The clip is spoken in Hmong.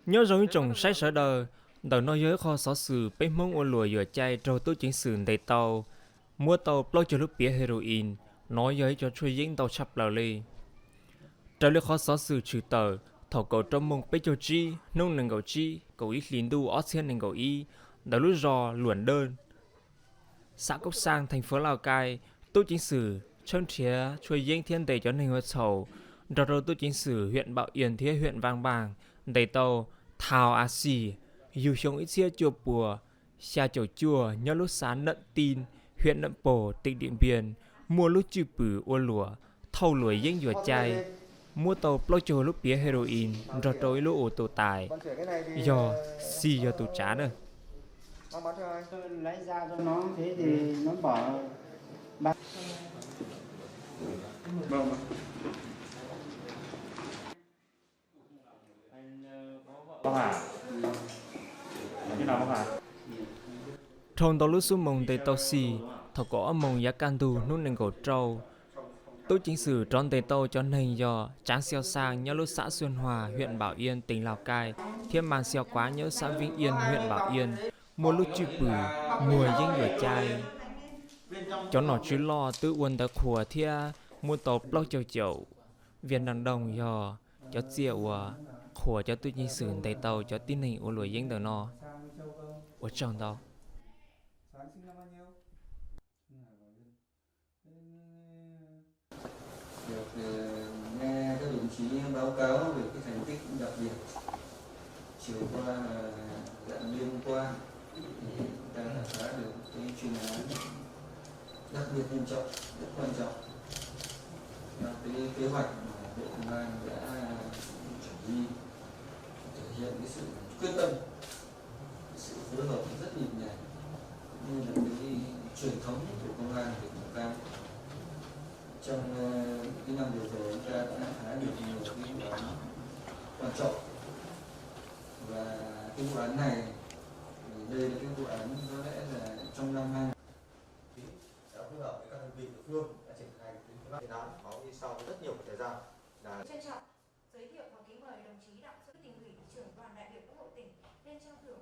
Nyob zoo ib tsoom saib sawv daws, ntawm no yog ib qho xov xwm peb Hmoob ua luam yuam cai raug tub ceev xwm ntes tau, muab tau plaub caug lub piav heroin. Nov yog ib co tshuaj yeeb ntau tshaj plaws li. Raws li qhov xov xwm tshwm tawm, thaum kaum rau moos peb caug tsib hnub nees nkaum tsib kaum ib hlis ntuj ob txhiab nees nkaum ib, ntawm lub zos Luam Dawj, xav Koob Xaaj, theej fuv Lauj Kaij, tub ceev xwm tshawb nrhiav tshuaj yeeb thiab ntes cov neeg ua txhaum, nrog rau tub ceev xwm hiam Npaum Ias thiab hiam Npaj Npaaj ntes tau Thau A Xis, yug xyoo ib txhiab cuaj puas xya caum cuaj, nyob lub xav Nam Tij, hiam Nam Pos, teem Diam Npias, muaj lub cwj pwm ua luam thauj luam yeeb yuam cai, muab tau plaub caug lub piav heroin nrog rau ib lub ua tus tais, yog Xis yog tus tsav na. Dhau ntau lub xuab moos ntes tau Xis, thaum kaum ob moos yav kaj ntug hnub nees nkaum rau, tub ceev xwm rov ntes tau cov neeg yog Tsav Xio Xaaj nyob lub xav Xuaj Huas, hiam Npaum Ias, teem Lauj Kaij, thiab Mas Xio Kuav nyob lub xav Viv Ias, hiam Npaum Ias, muaj lub cwj pwm muag yeeb yuam cai. Cov nom tswv loj twb ua ntawv qhuas thiab muab tau plaub caug caum vias nraj dooj yog cov txiaj uas qhuas cov tub ceev xwm ntes tau cov tib neeg ua luam yeeb ntawm no. Ua tsaug ntau. Được, ờ, nghe các đồng chí báo cáo về cái thành tích đặc biệt chiều qua, ờ, dặn đêm qua, thì chúng ta đã phá được cái chuyên án đặc biệt nghiêm trọng, rất quan trọng. Theo cái kế hoạch mà Bộ Công an đã chuẩn bị, thể hiện cái sự quyết tâm, sự phối hợp rất nhịp nhàng, cũng như là cái truyền thống của Công an huyện Mù Cang. Trong, ờ, những cái năm vừa rồi, chúng ta đã phá được nhiều cái vụ án quan trọng. Và cái vụ án này, thì đây là cái vụ án có lẽ là trong năm hai đã phối hợp với các đơn vị địa phương đã triển khai cái chuyên án, có đi sau rất nhiều cái thời gian là Trân trọng giới thiệu và kính mời đồng chí Đặng Xuân, tỉnh ủy, trưởng đoàn đại biểu Quốc hội tỉnh, lên trao thưởng.